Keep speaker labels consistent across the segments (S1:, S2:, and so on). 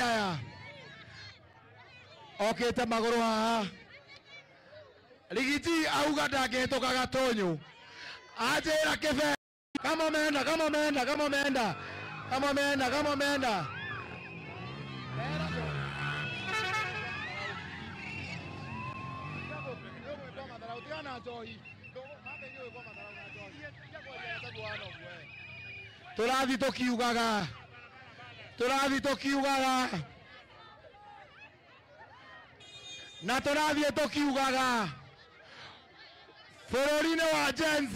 S1: aya okĩte magũrũ haha. Rigiji auga ndangĩhĩtũka Gatũnyũ, anjĩra kĩbe kama menda kama menda kama menda kama menda kama menda. Tũrathiĩ tũkiugaga, tũrathiĩ tũkiugaga, na tũrathiĩ tũkiugaga bũrũri-inĩ wa Gen Z,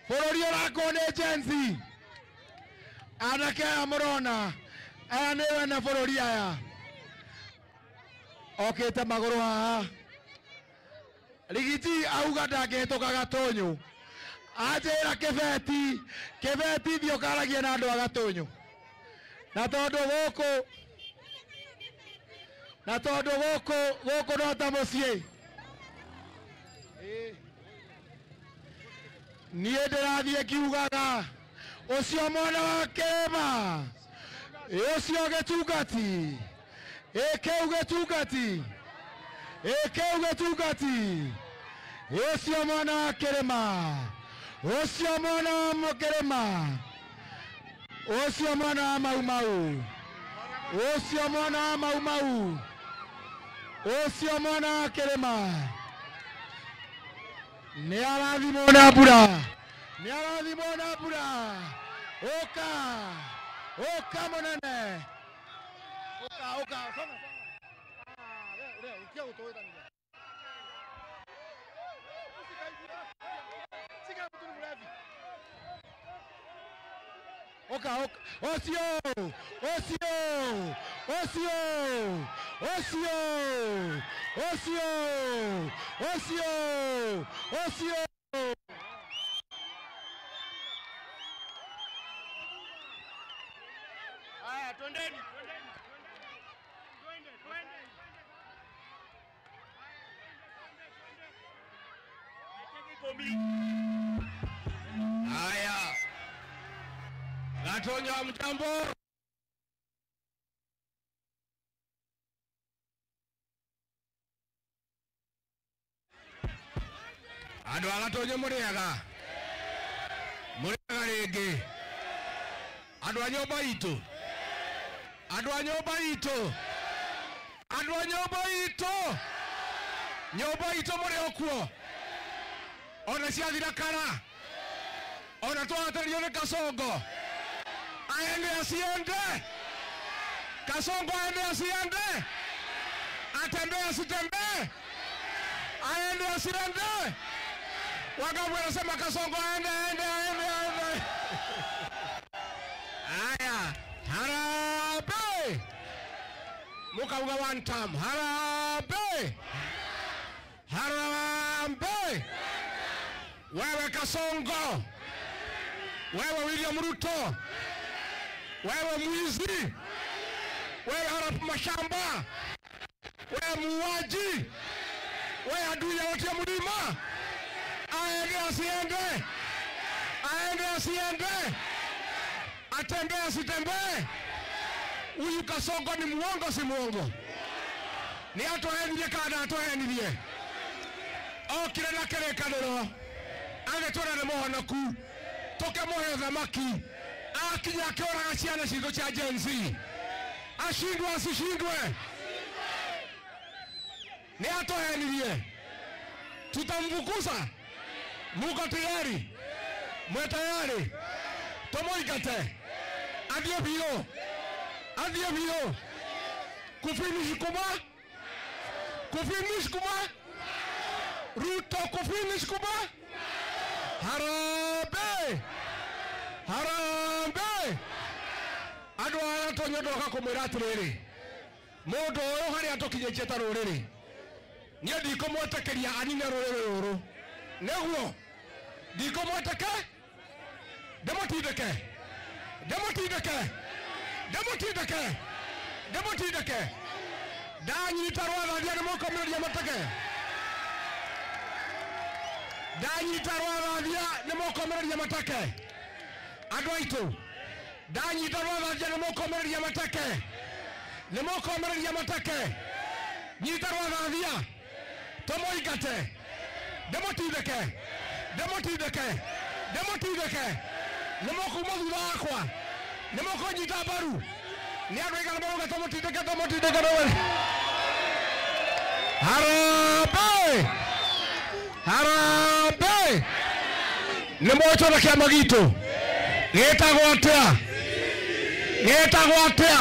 S1: bũrũri ũrakwo nĩ Gen Z. Anake aya mũrona aya nĩ wene bũrũri aya okĩte magũrũ haha. Rigiji auga ndangĩhĩtũka Gatũnyũ, anjĩra kĩbeti kĩbeti thiĩ ũkaragie na andũ a Gatũnyũ, na tondũ gũkũ na tondũ gũkũ gũkũ no ta mũciĩ. Niĩ ndĩrathiĩ ngiugaga ũcio mwana wa kĩrĩma, ũcio gĩtungati, ĩ kĩu gĩtungati, ĩ kĩu gĩtungati, ũcio mwana wa kĩrĩma, ũcio mwana wa kĩrĩma, ũcio mwana wa Mau Mau, ũcio mwana wa Mau Mau, ũcio mwana wa kĩrĩma nĩ arathimwo na mbura, nĩ arathimwo na mbura. Ũka ũka mũnene, ũka ũka songa songa. Ah, we ukia gũtũĩtania. Oka oka ocio ocio ocio ocio ocio ocio ocio.
S2: Haya, twendeni twendeni twende twende.
S3: Haya, Gatonyo mjambo. Andũ a Gatonyo mũrĩaga, mũrĩaga rĩngĩ. Andũ a nyũmba itũ, andũ a nyũmba itũ, andũ a nyũmba itũ, nyũmba itũ mũrĩ o kuo. Ona ciathira kara, ona twahatĩrĩrio nĩ Kasongo, aende asiende. Kasongo aende asiende, atembee asitembee, aende asiende. Wangapi wanasema Kasongo aende aende aende aende? Haya, harambee. Mukauga one time, harambee, harambee. Wewe Kasongo, wewe William Ruto, wewe mwizi, wewe harapu mashamba, wewe muuaji, wewe adui ya watu ya mlima, aende asiende, aende asiende, atembee asitembee. Huyu Kasongo ni muongo si muongo? Ni atũhenirie kana atũhenirie? Okire na kĩrĩkanĩro agĩtwĩra nĩ mũhonoku, tũkĩmũhe thamaki, akinya akĩũraga ciana citũ cia Gen Z. Ashindwe asishindwe? Ni atũhenirie? Tutamfukuza? Muko tayari? Mwe tayari? Tũmũingate athiĩ biũ, athiĩ biũ. Kufinish kuma, kufinish kuma, Ruto kufinish kuma. Harambee, harambee. Andũ a Gatonyo ndoka kũmwĩra atĩrĩrĩ, mũndũ ũyũ harĩa tũkinyĩtie ta rũrĩrĩ, niĩ ndikũmwĩtĩkĩria anine rũrĩrĩ rũrũ. Nĩguo ndikũmwĩtĩke, ndĩmũtindĩke, ndĩmũtindĩke, ndĩmũtindĩke, ndĩmũtindĩke. Ndanyita rwathathia nĩ mũkũmĩrĩria mateke, ndanyita rwathathia nĩ mũkũmĩrĩria mateke. Andũ aitũ, ndanyita rwathathia nĩ mũkũmĩrĩria mateke. Nĩ mũkũũmĩrĩria mateke. Nyita rwathathia. Tũmũingate. Ndĩmũtindĩke. Ndĩmũtindĩke. Ndĩmũtindĩke. Nĩ mũkuuma thutha wakwa. Nĩ mũkũnyita mbaru. Nĩ andũ aigana marauga tũmũtindĩke, tũmũtindĩke, tũmũtindĩke. Harambee! Harambee! Nĩ mũĩ na kĩama gitũ gĩtagwo atĩa? Gĩtagwo atĩa?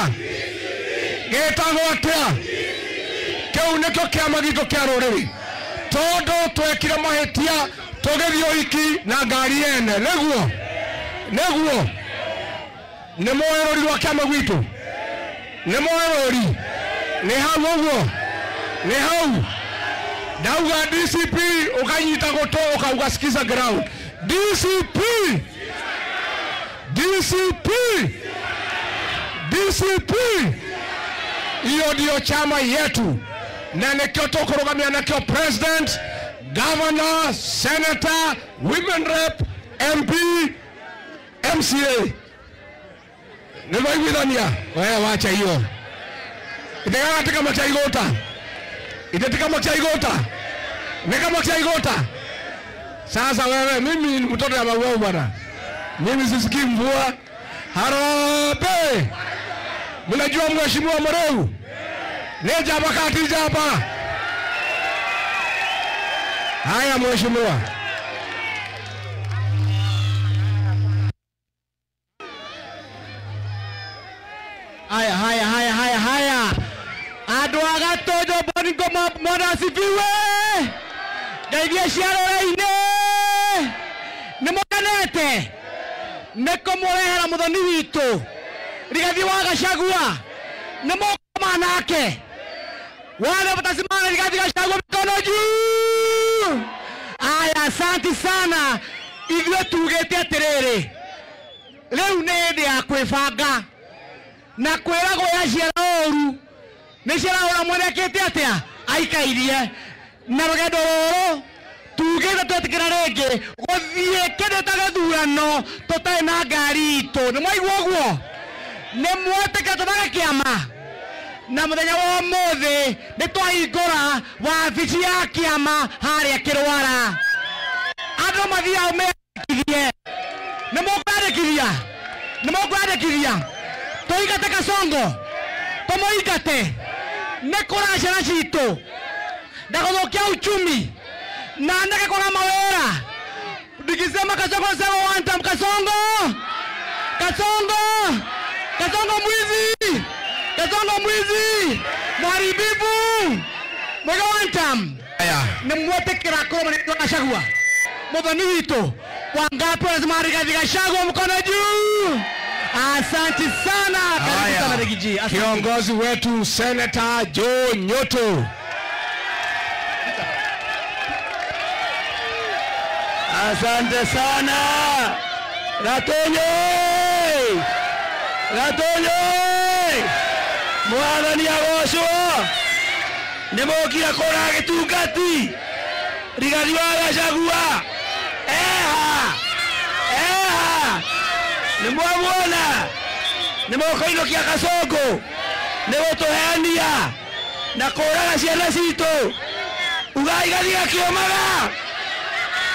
S3: Gĩtagwo atĩa? Kĩu nĩkĩo kĩama gitũ kĩa rũrĩrĩ, tondũ twekire mahĩtia tũgĩthiĩ ũhiki na ngari ene. Nĩguo, nĩguo. Nĩ mũĩ rũri rwa kĩama gwitũ? Nĩ mũĩ rũri? Nĩ hau ũguo? Nĩ hau? Ndauga DCP ukanyita gũtũ ukauga sikiza ground. DCP! DCP! DCP! Hiyo ndio chama yetu na nikio tũkũrũgamia nakĩo president, governor, senator, women rep, MP, MCA. Nĩmwaiguithania? Wewe wacha hiyo. Ithe ti kama cha igũta. Ithe ti kama cha igũta. Ni kama cha igũta. Sasa wewe, mimi ni mtoto ya babu bwana. Mimi sisikii mvua. Harambee! Mnajua mheshimiwa Mureu? Ni jaba kati jaba. Haya mheshimiwa.
S4: Haya haya haya haya haya. Andũ a Gatũndũ Boningo mwana asifiwe. Ngeithia cia rũrĩrĩ-inĩ. Nĩ mũkenete nĩ kũmũrehera mũthoni witũ Rigathi wa Gachagua. Nĩ mũkoma nake wale mtasimama Rigathi Gachagua mikono juu. Aya, asanti sana. Ithuĩ tugĩte atĩrĩrĩ, rĩu nĩ hĩndĩ ya kwĩbanga na kwĩragwo ya ciara ũru nĩ ciara ũra mwenekĩte atĩa aikairie na rũgendo rũrũ tugĩte twetĩkĩra rĩngĩ gũthiĩ kĩndũ ta gĩthurano tũtarĩ na ngari itũ. Nĩ mwaigua ũguo? Nĩ mwetĩkĩra tũthage kĩama na mũthenya wa ũmũthĩ nĩ twahingũra wabici ya kĩama harĩa Kĩrwara. Andũ mathiao meyandĩkithie. Nĩ mũkwandĩkithia? Nĩ mũkwandĩkithia? Tũingate Kasongo, tũmũingate. Nĩ kũraga ciana citũ na gũthũkia uchumi na anake kwaga mawĩra. Nikisema Kasongo nasema one time. Kasongo, Kasongo, Kasongo mwizi, Kasongo mwizi, mharibifu, mwega one time. Nĩ mwetĩkĩra kũrũmanĩrĩra Gachagua mũthoni witũ? Wangapi wanasema Rigathi Gachagua mkono juu? Asante sana. Karibu sana Rigiji.
S3: Kiongozi wetu Senator Joe Nyoto.
S1: Asante sana. Gatonyo! Gatonyo! Mwathani agocwo. Nĩ mokire kũra gĩtungati. Rigathi wa Gachagua. Eha! Eha! Nĩ mwamuona? Nĩ mũkũinũkia Kasongo. Nĩ gũtũheania na kũraga ciana citũ. Ugai gathi gakĩũmaga.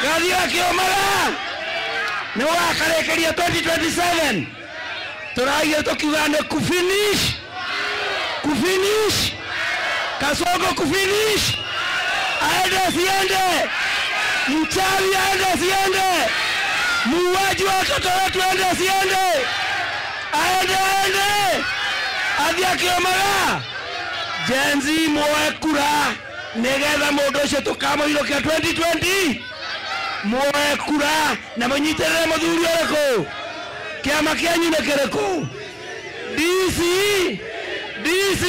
S1: Gathi gakĩũmaga. Nĩ mũgakarĩkĩria 2027. Tũraigire tũkiuga nĩ kufinish. Kufinish. Kasongo kufinish. Aende asiende. Mchawi aende asiende. Muuaji wa watoto wetu aende asiende. Aende aende. Athiĩ akĩũmaga. Gen Z muoe kura nĩgetha mũndũ ũcio tũkamũinũkia 2020. Muoe kura na mũnyitĩrĩre mũthuri ũrĩkũ? Kĩama kĩanyu nĩ kĩrĩkũ? DC DC.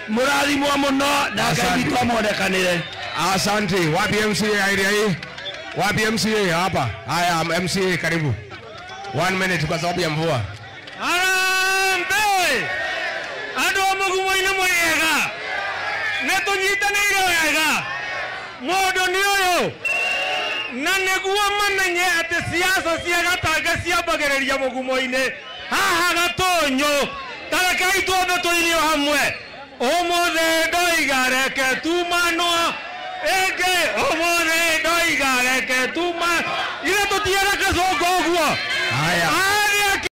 S1: Mũrathimwo mũno na Ngai witũ amuonekanĩre.
S3: Asante. Wapi MCA area hii? Wapi MCA hapa? Haya, MCA karibu. 1 minute kwa sababu ya mvua.
S2: Harambee! Andũ a mũgumo-inĩ mwega. Nĩ tũnyitanĩire wega. Mũndũ nĩ ũyũ. Na nĩguo mamenye atĩ siasa cia Gatanga ciambagĩrĩria mũgumo-inĩ. Haha Gatũnyũ. Tarekei tuothe tũirio hau. Ũmũthĩ ndoiga reke tumanwo ĩngĩ, ũmũthĩ ndoiga reke tuma ithe tũtiara kacũngũ ũguo.
S1: Haya.
S2: Arĩa.